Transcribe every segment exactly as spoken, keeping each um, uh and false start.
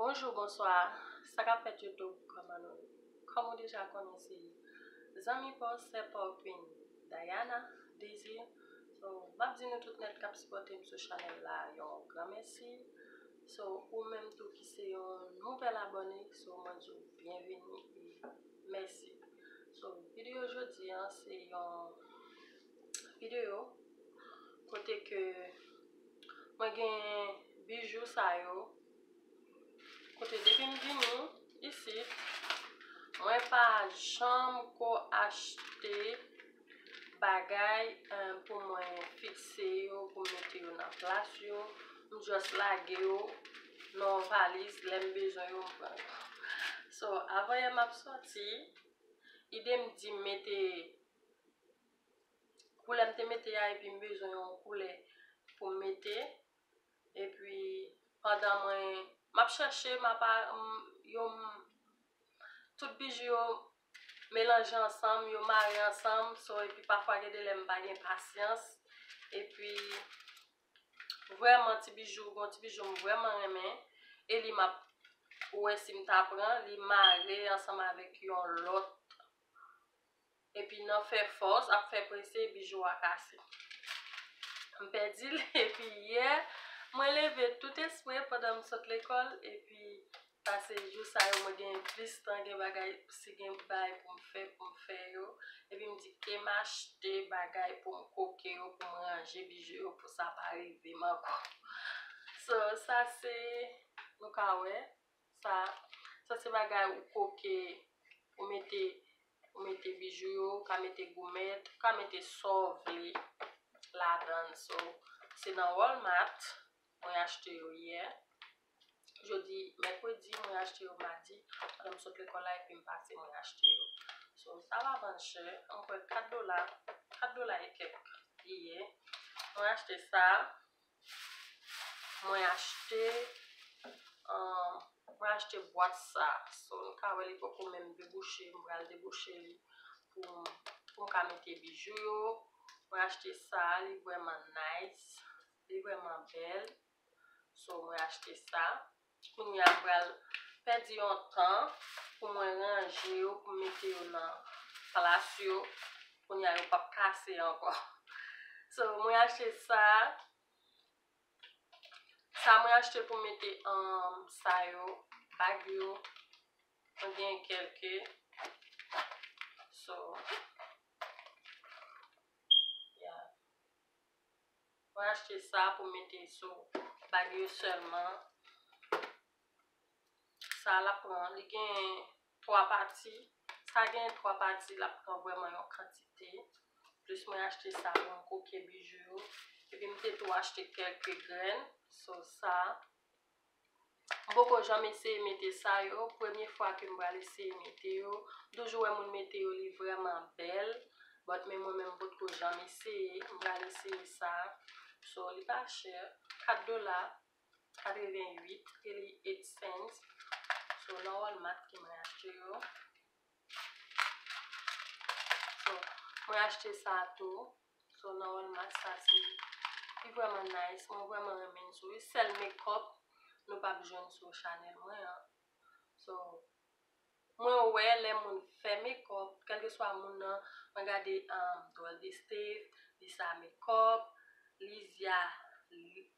Bonjou, bonswa. Sa k ap fèt YouTube, kòman nou ye? Kòm ou deja konnen, se zanmi pa w, sè pa w, Queen Diana Désir. So, m ap di nou tout nèt k ap sipòte m sou chanèl la yon gran mèsi. So, ou menm tou ki se yon nouvèl abòne, so, mwen di w byenveni e mèsi. So, videyo jodi a, se yon videyo kote ke mwen gen bijou sa yo. Kote depi m vini isit, mwen pa janm ko achte bagay, eh, pou mwen fikse yo, pou m mete yo nan plas yo. M just lage yo nan yon valiz, lè m bezwen yo, m pran yo. So, avan yè m ap sòti, ide m di m mete koulè m te mete a, epi m bezwen yon koulè pou m mete. Epi, pandan mwen, m ap chèche, m ap a-, m, yo, m, tout bijou yo melanje ansanm, yo mare ansanm, so, epi pafwa gen de lè m pa gen pasyans. Epi, vrèman, ti bijou, gon ti bijou m vrèman renmen, e li m ap wè si m ta pran, li mare ansanm avèk yon lòt. Epi nan fè fòs, ap fè prese, bijou a kase. M pèdi l, epi yè, mwen leve tout espre pandan m sot lekòl, epi pase jou sa yo, mwen gen plis tan, gen bagay, si gen bagay pou m fè, pou m fè yo. Epi m di, ke m achte bagay pou m koke yo, pou m ranje bijou yo, pou sa pa rive m ankò. So, sa se, nou ka wè, sa, sa se bagay ou koke, ou mete, ou mete bijou yo, ou ka mete goumèt, ou ka mete sa w vle ladan l. So, se nan Walmart, mwen achte yo yè. Jodi, mèkredi, mwen achte yo madi, pandan m sot lekòl la, epi m pase, mwen achte yo. So, sa pa vann chè, m kwè kat dola, kat dola e kèk li ye. Mwen achte sa, mwen achte, um, mwen achte bwat sa. So, nou ka wè li poko menm debouche, m pral debouche li pou, pou m ka mete bijou yo. Mwen achte sa, li vrèman nice, li vrèman bèl. So, mwen achte sa. Kounye a, m pral pèdi yon tan pou mwen ranje yo, pou m mete yo nan plas yo. Kounye a, yo p ap kase ankò. So, mwen achte sa. Sa mwen achte pou mete, um, sa yo, bag yo. Mwen gen kèlke. So, yeah. Mwen achte sa pou mete sou bag yo sèlman. Sa l ap pran, li gen twa pati. Sa gen twa pati, l ap pran vrèman yon kantite. Plis mwen achte sa pou m koke bijou yo. Epi m te tou achte kèlke grenn. So sa, m poko janm eseye mete sa yo. Premye fwa ke m pral eseye mete yo. M toujou wè moun mete yo, li vrèman bèl. But men mwen menm, m potko janm eseye. M pral eseye sa. So, li pa chè. Kat dola katrevenn uit, li eight cents. So, nan Walmart ke mwen achte yo. So, mwen achte sa tou. So, nan Walmart, sa se, li vrèman nice. Mwen vrèman renmen l. So, li sèl makeup nou p ap jwenn sou chanèl mwen an. So, mwen wè lè moun fè makeup, kèlkeswa moun nan, mwen gade, um, Dwòl de Steve, Lisa Makeup, Lizia, Li-,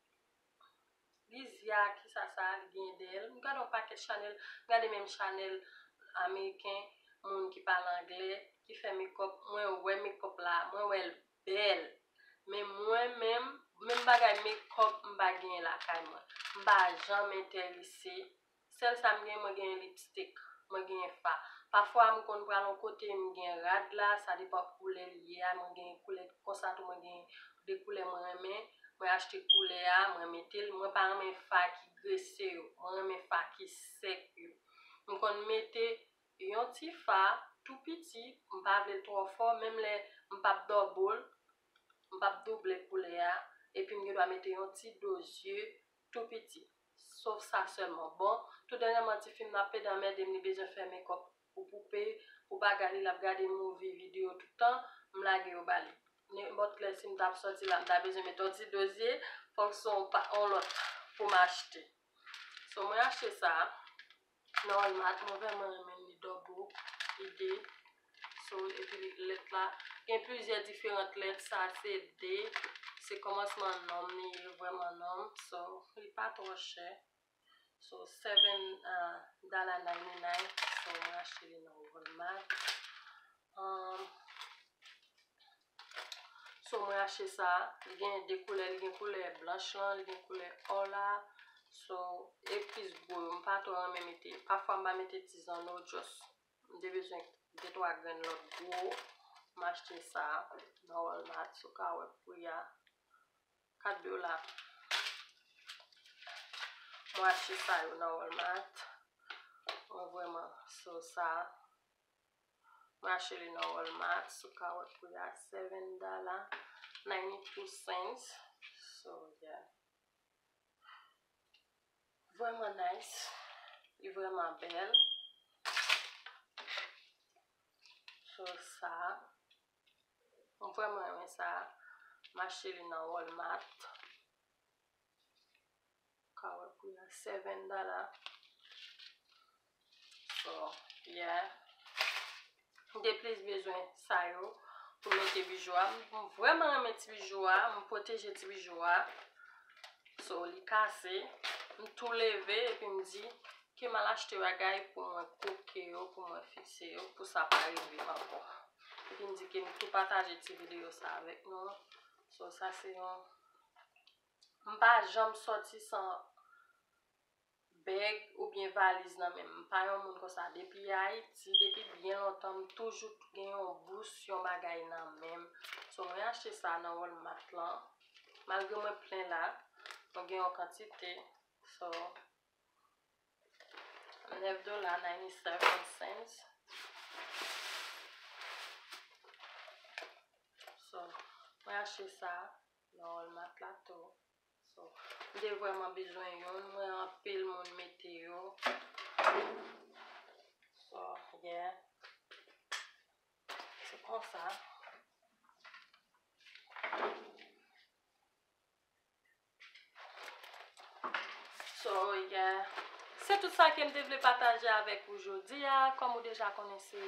Lizia, kisa sa, li gen dèyè l. M gade yon pakèt chanèl, m gade menm chanèl ameriken, moun ki pale anglè, ki fè makeup. Mwen wè makeup la, mwen wè l bèl. Men mwen menm, menm bagay makeup, m pa genyen lakay mwen. M pa janm enterese. Sèl sa m genyen, mwen genyen lipstick, mwen genyen fa. Pafwa, m konn pral yon kote, m gen rad la, sa depann koulè li ye a, mwen genyen koulè konsa tou, mwen genyen de koulè mwen renmen, mwen achte koulè a, mwen mete l, mwen pa renmen fa ki grese yo, mwen renmen fa ki sèk yo. M konn mete yon ti fa tou piti, m pa vle l twò fò, menm lè m p ap double, m p ap double koulè a, epi m gen dwa mete yon ti do zye tou piti. Sof sa sèlman. Bon, tou dènyèman, tifi m nan ap pede anmède m, li bezwen fè makeup pou poupe, pou bagay li, l ap gade movie, videyo toutan, m lage yo ba li. Nenpòt lè, si m t ap sòti la, m ta bezwen mete yon ti do zye, fòk se yon pa, yon lòt pou m achte. So, mwen achte sa nan Walmart, mwen vrèman renmen li, double, li de. So, epi lèt la, gen plizyè diferan lèt, sa se de, se kòmansman non m li ye, vrèman non m. So, li pa twò chè. So, seven, uh, dollar ninety-nine. So, mwen achte li nan Walmart. Um, so, mwen achte sa. Li gen de koulè. Li gen koulè blanch lan, li gen koulè or la. So, epis gwo yo, m pa twò renmen mete. Pafwa, m pa mete ti zanno, just m te bezwen de twa grenn lòt gwo. M achte sa nan Walmart. So, w ka wè pri a. Kat dola. Mwen achte sa yo nan Walmart. Mwen vrèman so sa. Mwen achte li nan Walmart. So, w ka wè pri a, seven dollar ninety-two cents. So, yeah. Vrèman nice. Li vrèman bèl. So, sa. Mwen vrèman renmen sa. M achte li nan Walmart. Ka wè pri a, seven dollar. So, yeah. M te plis bezwen sa yo pou mete bijou a. M vrèman renmen ti bijou a. M pwoteje ti bijou a. So, li kase. M tou leve epi m di, ke m al achte bagay pou mwen koke yo, pou mwen fikse yo, pou sa pa rive m ankò. Epi m di ke m tou pataje ti videyo sa avèk nou. So, sa se yon, m pa janm sòti san bèg oubyen valiz nan men m. M pa yon moun konsa. Depi Ayiti, depi byen lontan, m toujou gen yon bous, yon bagay nan men m. So, mwen achte sa nan Walmart lan. Malgre mwen plen la, mwen gen yon kantite. So, nèf dola ninety-seven cents. So, mwen achte sa nan Walmart la tou. So, m te vrèman bezwen youn, mwen anpil moun mete yo. So, yeah. Se konsa. So, yeah. Se tout sa ke m te vle pataje avèk ou jodi a. Kòm ou deja konnen, se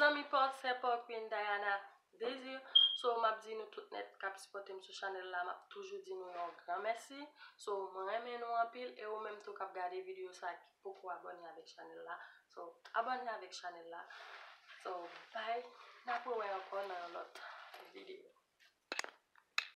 zanmi pa w, sè pa w, Queen Diana Désir. So, m ap di nou tout nèt k ap sipòte m sou chanèl la, m ap toujou di nou yon gran mèsi. So, mwen renmen nou anpil, e ou menm tou k ap gade videyo sa ki poko abòne avèk chanèl la. So, abòne avèk chanèl la. So, bye. N ap rewè ankò nan yon lòt videyo.